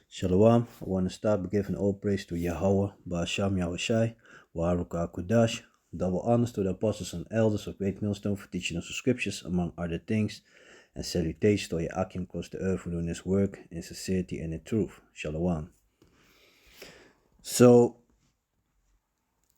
Shalom, I want to start by giving all praise to Yahawah, Bahasham Yahawashi, Waharuka Kudash. Double honors to the apostles and elders of Great Millstone for teaching us the scriptures, among other things. And salutations to your Akim across the earth for doing this work in sincerity and in truth. Shalom. So,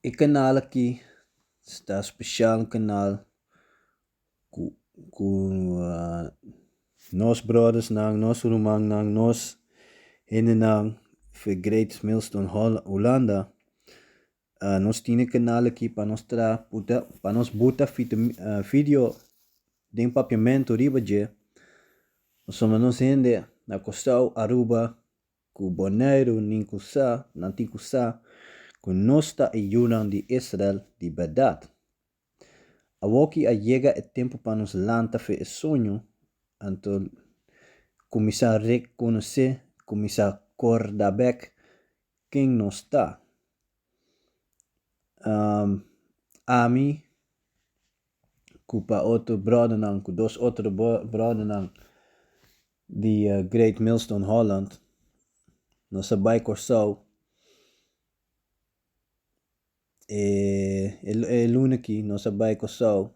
e kanal aki ta special un kanal ku ku nos brothersnan, nos rumannan, nos hendenan for Great Millstone Hulanda. Nos tin e kanal aki pa nos traha puta pa nos buta video den papiamentu riba dje pasobra nos hende na Kòrsou, Aruba ku Boneiru nin ku sa nan tin ku sa ku nos ta e yunan di Israel di bèrdat. Awoki a yega e tempu pa nos lanta fe e soño anto kuminsá rekonosé, kuminsá kòrda bèk ken nos ta. Ami ku pa otro bròdernan, ku dos otro bròdernan di Great Millstone Holland, nos a bai Kòrsou e luna aki nos a bai Kòrsou.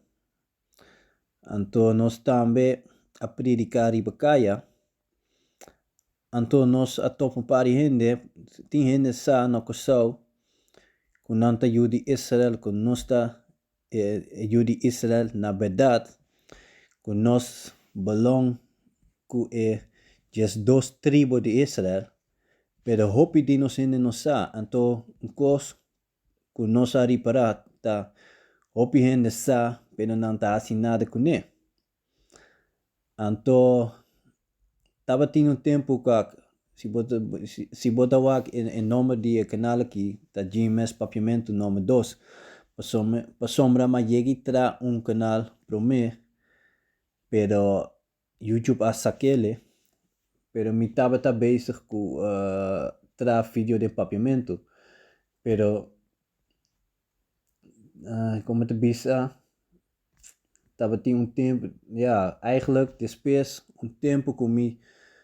Anto nos tambe a prediká riba kaya. Anto nos a topa un par di hende, tin hende sa na Kòrsou ku nan ta yu di Israel, ku nos ta e yu di Israel na bèrdat, ku nos belong ku e diesdos tribu di Israel, pero hopi di nos hende no sa. Anto un kos ku nos a ripará ta hopi hende sa pero nan ta hasi nada kuné. Anto tabatin un tempu ku si bo ta si bo ta wak e nomber di e kanal aki ta GMS Papiamentu nomber dos pasobra mi a yega i traha un kanal promé pero YouTube a sak'ele pero mi tabata bezig ku traha video den papiamentu pero komo ta bisa Tabatin un tempu, ya, eigenlijk despues un tempu ku mi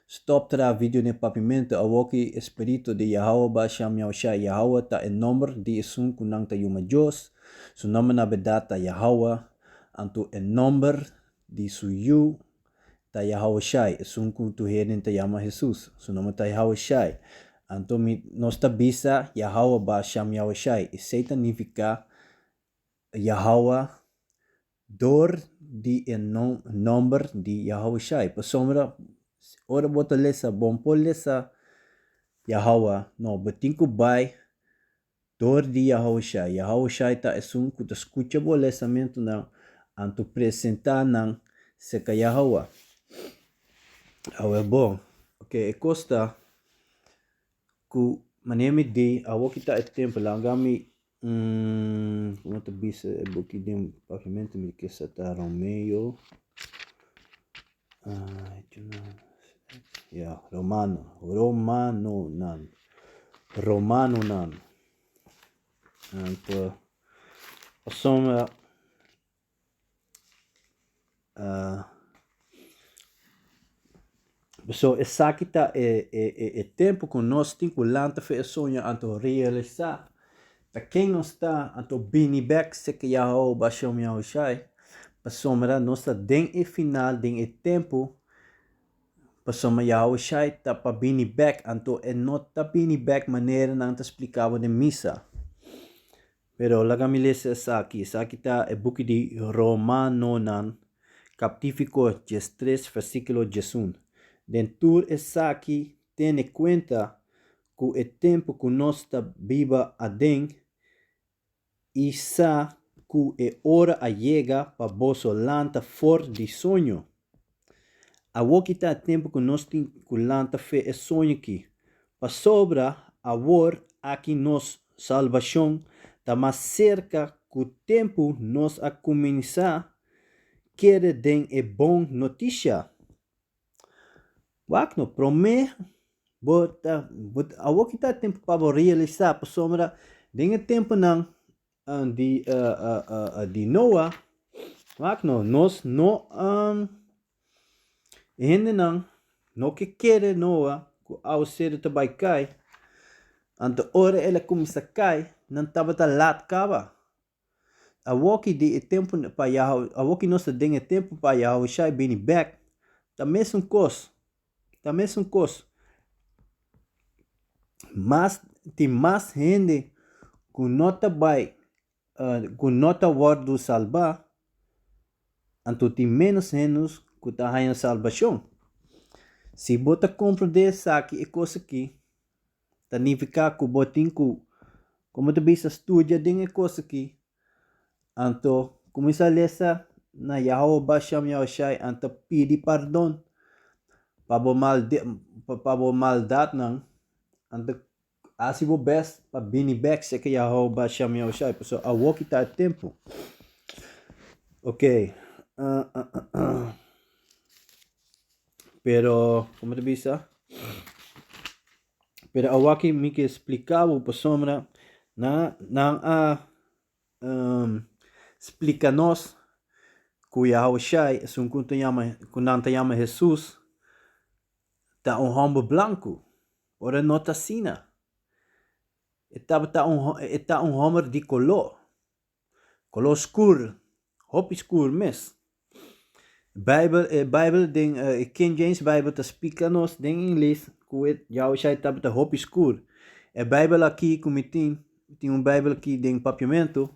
stòp traha video den papiamentu, awor ku e spiritu di Yahawah Bahasham Yahushai, Yahawah ta e nòmber di esun ku nan ta yuma Dios, su nòmber na bèrdat ta Yahawah, anto e nòmber di su yu ta Yahawashi, esun ku tur hende ta yama Hesus, su nòmber ta Yahawashi. Anto mi, nos ta bisa Yahawah Bahasham Yahushai, esei ta nifiká Yahawah dor di e nomber di Yahawashi. Pasobra ora bo ta lesa, bo no por lesa Yahawah, no, bo tin ku bai dor di Yahawashi. Yahawashi ta esun ku ta skucha bo lesamentunan anto presentá nan serka Yahawah. Awor bon, oke, e kos ta ku manera mi di awor ki ta e tempu laga mi Como ta bisa e buki den papiamento mi ke sa ta Romeo ya Romano Romanonan Romanonan anto pasobra So esaki ta e e e tempu ku nos tin ku lanta for e soño anto realisá ta ken nos ta anto bini bèk seke Yahawah Bashem Yahushai pasobra nos ta den e final den e tempu pasobra Yahushai ta pa bini bèk anto e no ta bini bèk manera nan ta splika bo den misa. Pero laga mi lesa esaki. Esaki ta e buki di Romanonan, kaptífiko diestres, versíkulo diesun. Den tur esaki tene kuenta ku e tempu ku nos ta biba aden i sa ku e ora a yega pa boso lanta for di soño. Awor ki ta e tempu ku nos tin ku lanta fe e soño ki, pasobra awor aki nos salbashon ta mas serka ku tempu nos a kuminsá kere den e bon notisia. Wak no, promé bo ta, awor ki ta e tempu pa bo realisá, pasobra den e tempunan di di Noa, wak no, nos no e hendenan no ke kere Noa ku ku awaseru ta bai kai. Anto ora el a kuminsá kai, nan tabata lat kaba. Awoki di e tempu pa Yahweh, awoki nos ta den e tempu pa Yahushai bini bèk, ta mesun kos, ta mesun kos. Mas, tin mas hende ku no ta bai, ku no ta wòrdu salbá, anto tin ménos hende ku ta haña salbashon. Si bo ta komprendé esaki, e kos aki, Ta nifiká ku bo tin ku, komo ta bisa, studia den e kos aki. Anto kuminsá lesa na Yahawah Basham Yahushai anto pidi pardon pa bo pa bo maldatnan. Anto hasi bo bèst pa bini bèk serka Yahawah Basham Yahushai pasobra awor ki ta e tempu. Oke. Pero, como ta bisa? Pero awaki mi ke splika bo pasobra nan nan a um, splika nos ku Yahushai, esun ku ta yama ku nan ta yama Hesus, ta un hòmber blanku. Ora no ta asina. E tabata un e ta un hòmber di koló. Koló skur, hopi skur mes. Bijbel, e Bijbel den e King James Bijbel ta splika nos den ingles ku e Yahushai tabata hopi skur. E Bijbel aki ku mi tin, mi tin un Bijbel aki den papiamentu,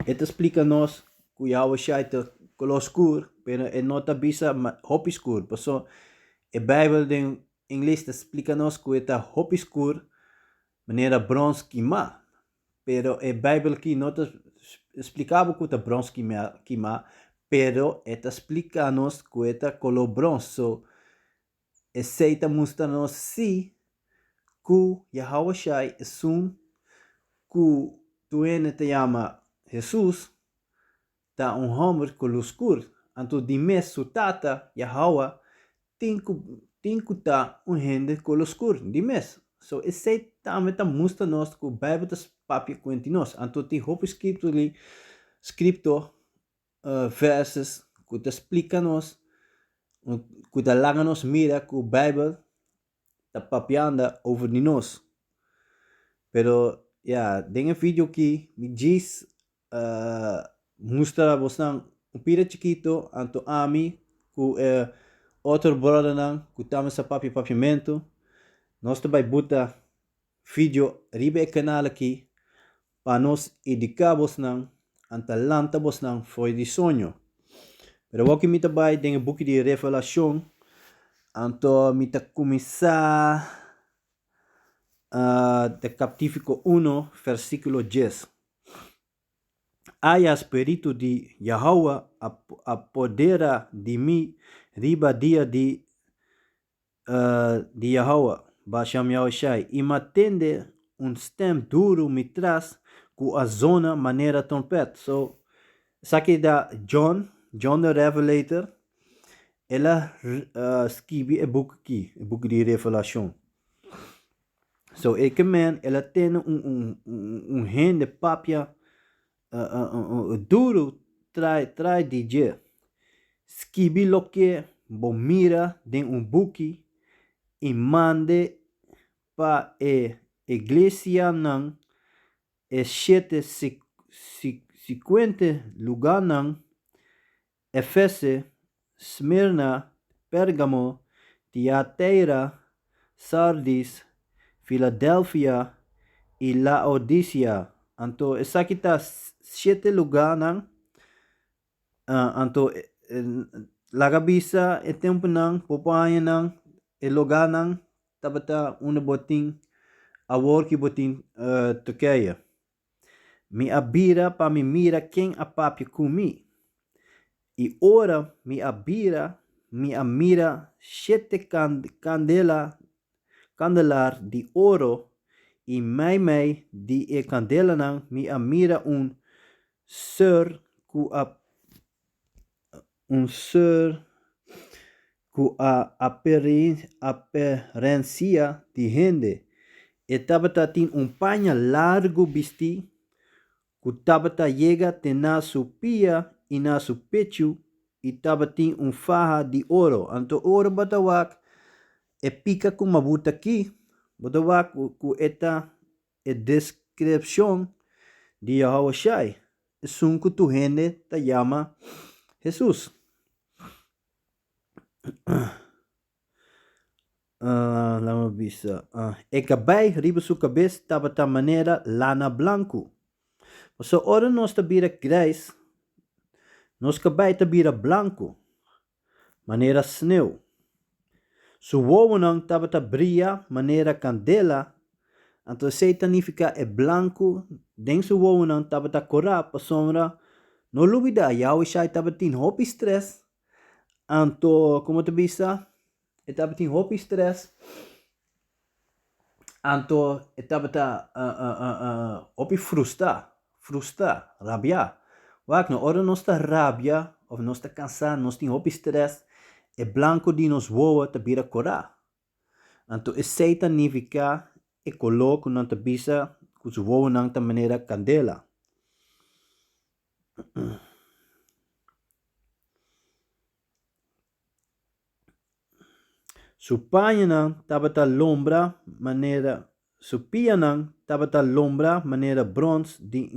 e ta splika nos ku Yahushai ta koló skur, pero e no ta bisa hopi skur, paso e Bijbel den ingles ta splika nos ku e ta hopi skur Manera brons kimá. Pero e Bijbel aki no ta splika bo ku ta brons kimá, pero e ta splika nos ku e ta koló brons. So, esei ta mustra nos sí ku Yahawashi esun ku tur hende ta yama Hesus ta un hòmber koló skur. Anto di mes su tata, Yahawah, tin ku tin ku ta un hende koló skur di mes. So esei tambe ta mustra nos ku Beibel ta papia kuenti nos. Anto tin hopi skripto li skripto verses ku ta splika nos ku ta laga nos mira ku Beibel ta papianda over di nos. Pero ya den e video aki mi djis mustra bosnan un pida chikito anto ami ku e otro brothernan ku tambe sa papia papiamentu nos ta bai buta video riba e kanal aki pa nos eduká bosnan anta lanta bosnan for di soño. Pero awor ku mi ta bai den e buki di Revelashon anto mi ta kuminsá de kaptífiko uno versíkulo djes. Aya spiritu di Yahowah a podera di mi riba dia di di Yahowah, Basham Yahushai, i m'a tende un stèm duru mi tras ku a zona manera trompèt. So, esaki ta John, John the Revelator, el a skibi e buki aki, e buki di Revelashon. So e ke men el a tene un un un hende papia duru trai trai di dje. Skibi loke bo mira den un buki i mande pa e iglesianan e shete siguiente lugánan, Efese, Smirna, Pérgamo, Tiateira, Sardis, Filadelfia i Laodisea. Anto esaki ta shete lugánan. Anto laga bisa e tempunan, poco añanan, e lugánan tabata unda bo tin awor ki bo tin Turkije. Mi a bira pa mi mira ken a papia ku mi. I ora mi a bira, mi a mira shete kandela, kandelar di oro, i meimei di e kandelanan mi a mira un ser ku a Un ser ku a aperensia di hende. E tabata tin un paña largu bistí ku tabata yega te na su pia i na su pechu i tabatin un faha di oro. Anto ora bo ta wak. E pika ku mabuta aki, bo ta wak ku e ta e deskripshon di Yahawashi, esun ku tur hende ta yama Hesus. Laat me bisa. E kabei riba su kabes tabata manera lana blanku. Pasobra ora nos ta bira grijs, nos kabei ta bira blanku, manera sneu. Su wowonan tabata bria manera kandela, anto esei ta nifiká e blanku den su wowonan tabata korá pasobra no lubidá Yahushai tabatin hopi stres Anto, como ta bisa, e tabatin hopi stress, anto e tabata hopi frusta, frusta, rabia. Wak no, ora nos ta rabia of nos ta cansa, nos tin hopi stress, e blanco di nos wowo ta bira cora. Anto esey ta nifica e color cu nan ta bisa cu su wowonan ta manera candela. Su pañanan tabata lombra manera Su pianan tabata lombra manera brons di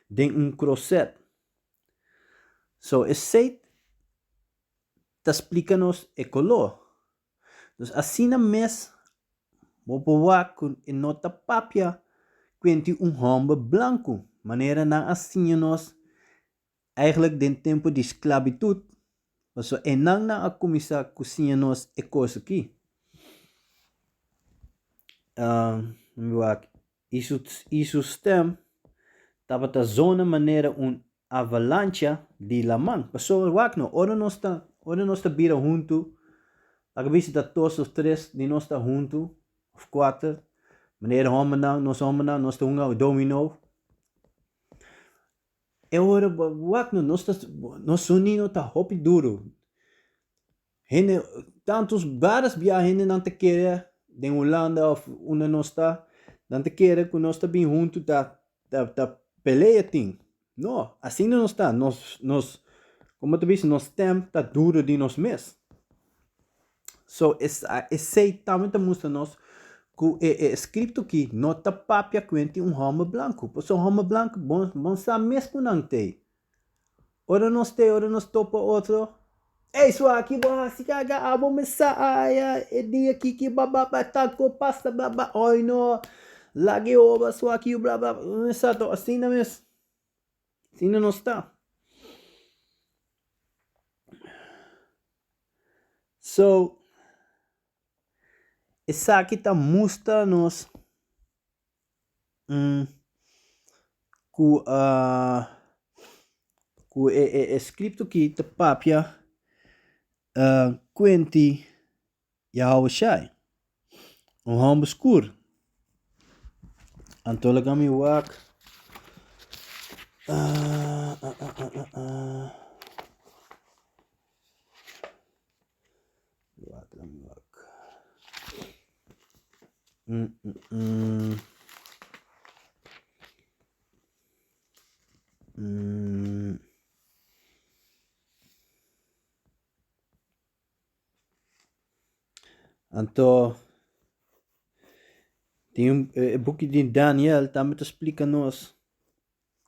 den un kroset. So esei ta splika nos e koló. Dus asina mes bo por wak ku e no ta papia kuenti un hòmber blanku, manera nan a siña nos eigentlik den tempu di sklabitut, pasobra einan nan a kuminsá ku siña nos e kos aki. Mi wak, i su i su stèm tabata zona manera un avalancha di laman. Pasobra wak no, ora nos ta ora nos ta bira huntu, laga bisa ta dos of tres di nos ta huntu, of kuater, manera hòmbernan, nos hòmbernan, nos ta hunga domino. E ora wak no, nos ta nos sonido ta hopi duru. Hende, tantu bares bia hendenan ta kere den Hulanda of unda nos ta, nan ta kere ku nos ta bin huntu ta ta ta pelea tin. No, asina nos ta, nos nos komo ta bisa nos stem ta duru di nos mes. So esei tambe ta mustra nos ku e e skripto aki no ta papia kuenti un hòmber blanku, pasobra hòmber blanku bon bon sa mes ku nan t'ei. Ora nos te, ora nos topa otro, Ey sua ki bo hasi kaga abo me sa aya e dia kiki ba ba ba tako pasta ba ba oy no lage oba sua ki bla bla me sa to asina mes asina nos ta. So esaki ta mustra nos Ku ku e e skripto aki ta papia kuenti Yahushai, un hòmber skur. Anto laga mi wak. Anto tin e buki di Daniel tambe ta splika nos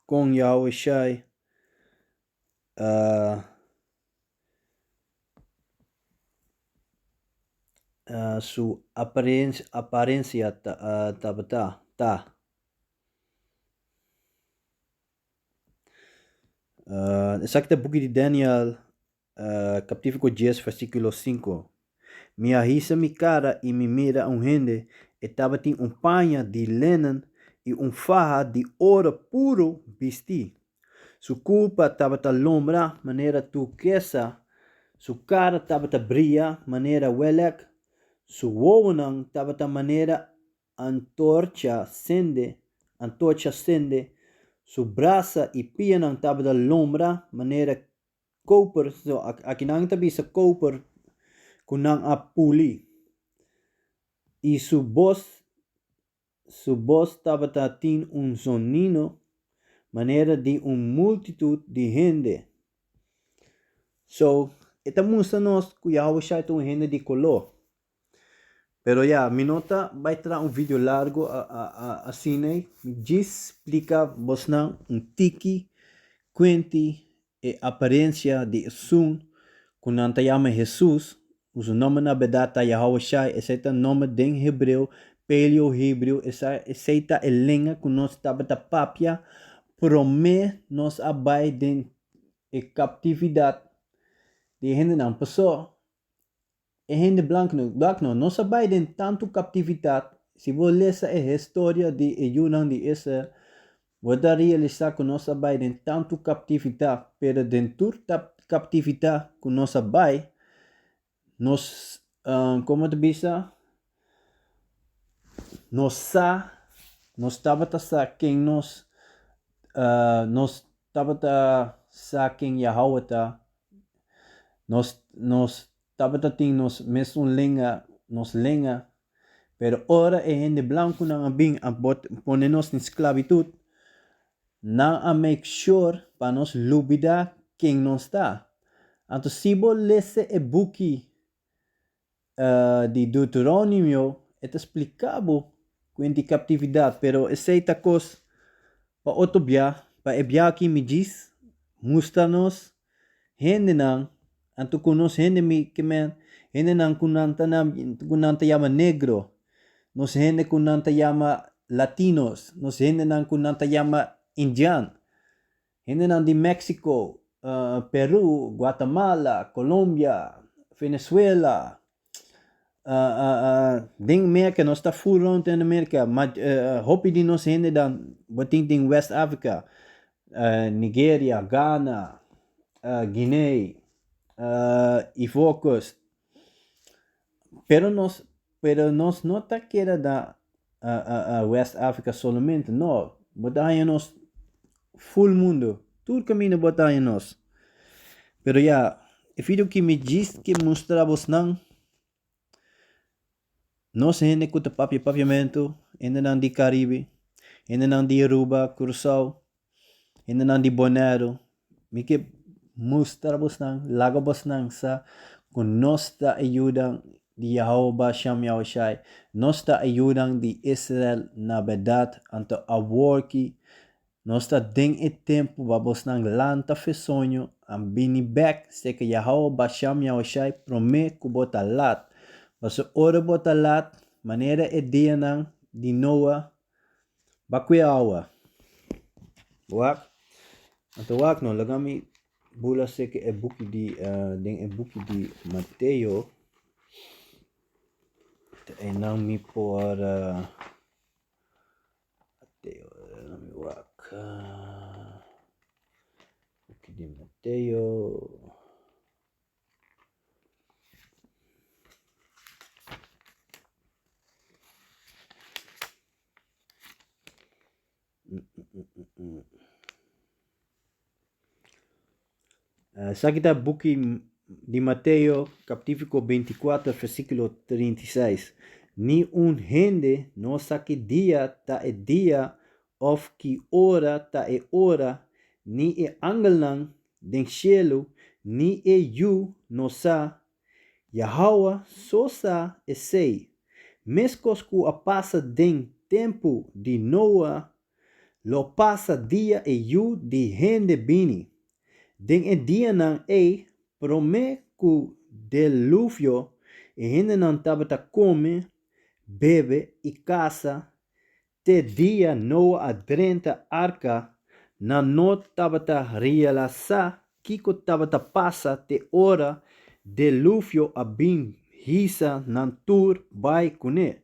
kon Yahushai Su aparensia tabata ta. Esaki ta buki di Daniel, kaptítulo dies, versíkulo sinku. Mi a hisa mi kara i mi mira un hende, e tabatin un paña di lenen i un faha di oro puru bistí. Su kurpa tabata lombra manera turkesa, su kara tabata bria manera welek, su wowonan tabata manera antorcha sende, antorcha sende, su brasa i pianan tabata lombra manera koper, so aki nan ta bisa koper ku nan a puli, i su bos Su bos tabata tin un zonino manera di un multitut di hende. So, e ta mustra nos ku Yahushua ta un hende di koló. Pero ya, mi no ta bai traha un video largo asina ei. Mi djis splika bosnan un tiki kuenti e aparensia di esun ku nan ta yama Hesus, ku su nòmber na bèrdat ta Yahawashi, esei ta nòmber den hebreo, paleo-hebreo, esei ta e lenga ku nos tabata papia promé nos a bai den e kaptividat di e hendenan. Pasobra E hende blankunan, blankunan, nos a bai den tantu kaptividat, si bo lesa e historia di e yunan di Israel, bo ta realisá ku nos a bai den tantu kaptividat, pero den tur kaptividat ku nos a bai, nos, komo ta bisa, nos sa, nos tabata sa ken nos, nos tabata sa ken Yahawah ta, Nos nos tabata tin nos mesun lenga, nos lenga, pero ora e hende blankunan a bin a bot pone nos den sklabitut, nan a make sure pa nos lubida ken nos ta. Anto si bo lesa e buki di Deuteronomio e ta spliká bo kuent di kaptividat, pero esei ta kos pa otro bia, pa e bia aki mi djis mustra nos hendenan, anto ku nos hende mi ke men hendenan ku nan ta ku nan ta yama negro, nos hende ku nan ta yama latinos, nos hendenan ku nan ta yama indian, Hendenan di Mexico, Peru, Guatemala, Colombia, Venezuela, den Merca nos ta full rond den Merca, ma hopi di nos hendenan bo tin den West Africa, Nigeria, Ghana, Guinea, Ivory Coast. Pero nos pero nos no ta keda na West Africa solamente, no, bo ta haña nos full mundo, tur kaminda bo ta haña nos. Pero ya, e video ki mi djis ke mustra bosnan, nos hende ku ta papia papiamentu, hendenan di Caribe, hendenan di Aruba, Curaçao, Hendenan di Boneiru, mi ke mustra bosnan, laga bosnan sa ku nos ta e yudan di Yahowah Shem Yahushai, nos ta e yudan di Israel na bèrdat, anto aworki nos ta den e tempu pa bosnan lanta fe soño a bini bèk serka Yahowah Shem Yahushai promé ku bo ta lat, pasobra ora bo ta lat, manera e dianan di Noa Ba kue awa. Wak. Anto wak no, laga mi bula seke e buki di den e buki di Mateo. Te einan mi por Mateo, laga mi wak. Buki di Mateo. Esaki ta buki di Mateo kaptífiko 24 versíkulo 36. Ni un hende no sa ki dia ta e dia òf ki ora ta e ora, ni e angelnan den shelu, ni e Yu no sa, Yahawah so sa esei. Meskos ku a pasa den tempu di Noa, lo pasa dia e Yu di hende bini. Den e dianan ei, promé ku deluvio, e hendenan tabata kome, bebe i kasa Te dia Noa a drenta arka, nan no tabata realisá kiko tabata pasa te ora deluvio a bin hisa nan tur bai kuné.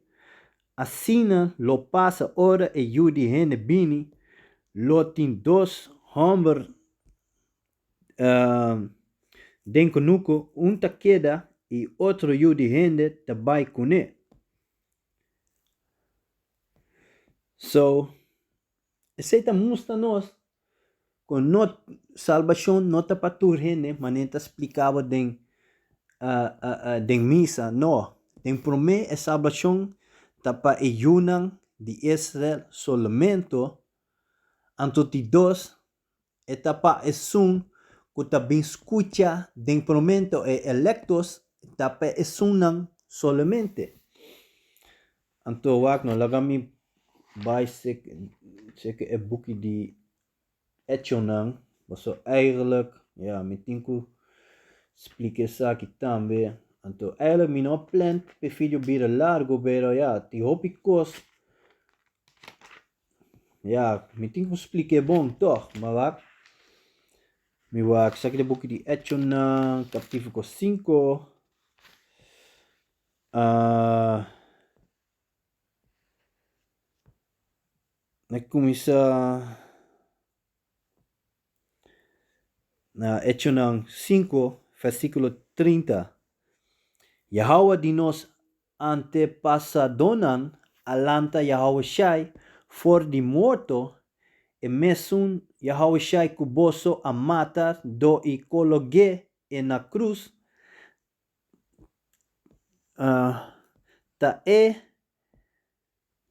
Asina lo pasa ora e Yu di hende bini, lo tin dos hòmber den kunuku, un ta keda i otro Yu di hende ta bai kuné. So, esei ta mustra nos ku no salbashon no ta pa tur hende, manera ta splika bo den den misa, no. Den promé e salbashon ta pa e yunan di Israel solamente, anto di dos E ta pa esun ku ta bin skucha den promento e elektos, ta pa esunnan solamente. Anto wak no laga mi bai seke e buki di Echonan, paso eigenlijk, ja, mi tin ku splika esaki tambe. Anto eigenlijk mi no a plan p'e video bira largo, pero ja, tin hopi kos, ja, mi tin ku splik'é bon tòg. Ma wak, mi wak esaki ta e buki di Echonan, kapítulo 5. Uh, na kuminsá na Echonan 5, versíkulo 30. Yahawah di nos antepasadonan a lanta Yahawashi for di morto, e mesun Yahawashi ku boso a mata dor i kolog'é e na krus. Ta e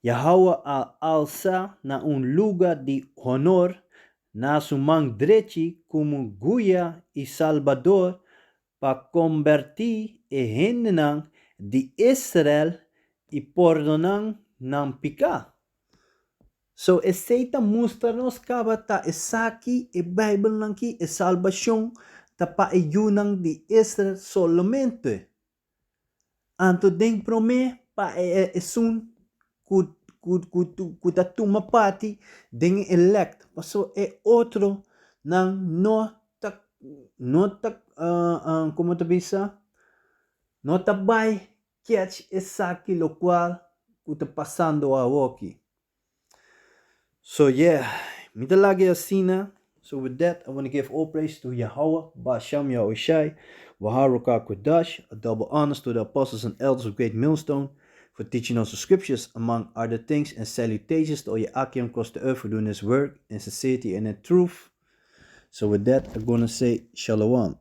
Yahawah a alsa na un luga di honor na su man drechi komo Guia i Salbador pa kombertí e hendenan di Israel i pordoná nan piká. So esei ta mustra nos kaba ta esaki e Bijbelnan ki e salbashon ta pa e yunan di Israel solamente. Anto den prome pa e esun ku ku ku ta tuma parti den e elect paso e otro nan no ta no ta komo ta bisa no ta bai catch esaki lokual ku ta pasando awoki. So yeah, mi ta laga e asina. So with that, I wanna give all praise to Yahawah, Ba'ashem Yahawashi, Waharuka Kodash, a double honors to the apostles and elders of Great Millstone for teaching us the scriptures, among other things, and salutations to all your Akim across the earth for doing this work in sincerity and in truth. So with that, I'm gonna say shalom.